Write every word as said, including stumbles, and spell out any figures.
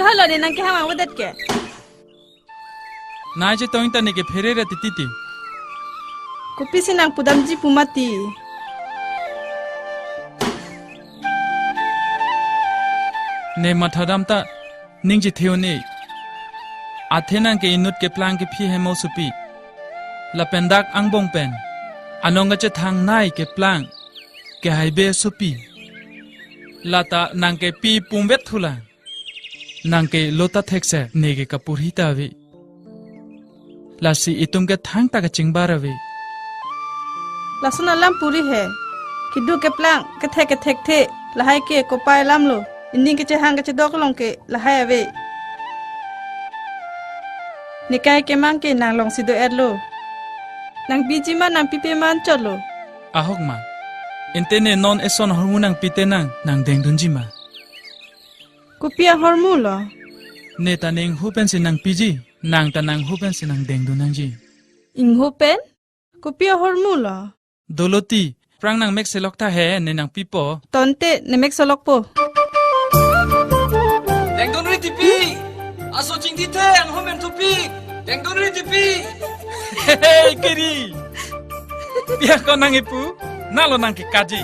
Halo ne nang kehang avedet ke. Nai chetong ta ne ke phere ra titi ti. Kopisi nang pudamji pu mati. Ne mathadam ta ning chetheo ne. Athe nang ke inut keplang kephi hemo sopi. Lapen dak angbong pen anong kachethang nai keplang kehaibe sopi. Lata nang ke pi pumvet thulang. Nang ke lota thekse ne ke kapurhi ta ave. Lasi itum ke thangta kachingbar ave. Lason alam puri he. Keduk keplang kethek kethek the. Lahai ke kopai alam lo. Ining kechehang kechedok along ke lahai ave. Nekai kemang ke nang longsi do-et lo. Nang piji ma nang pipe ma anchot lo. Ahok ma. Ante ne non eson ahormu nang pite nang nang dengdunji ma. Kopi ahormu lo? Ne ta ne ingho pensi nang piji, nang ta nang ingho pensi nang dengdun nangji. Ingho pen? Kopi ahormu lo? Dolo ti, prang nang mek selok ta he, ne nang pipo. Tangte, ne mek selokpo. Dengdunri tipi! Aso chingdi the, angho men thupi! Dengdunri tipi! Hei, keri! Pia ko nang ipu, nalo nang kekaji.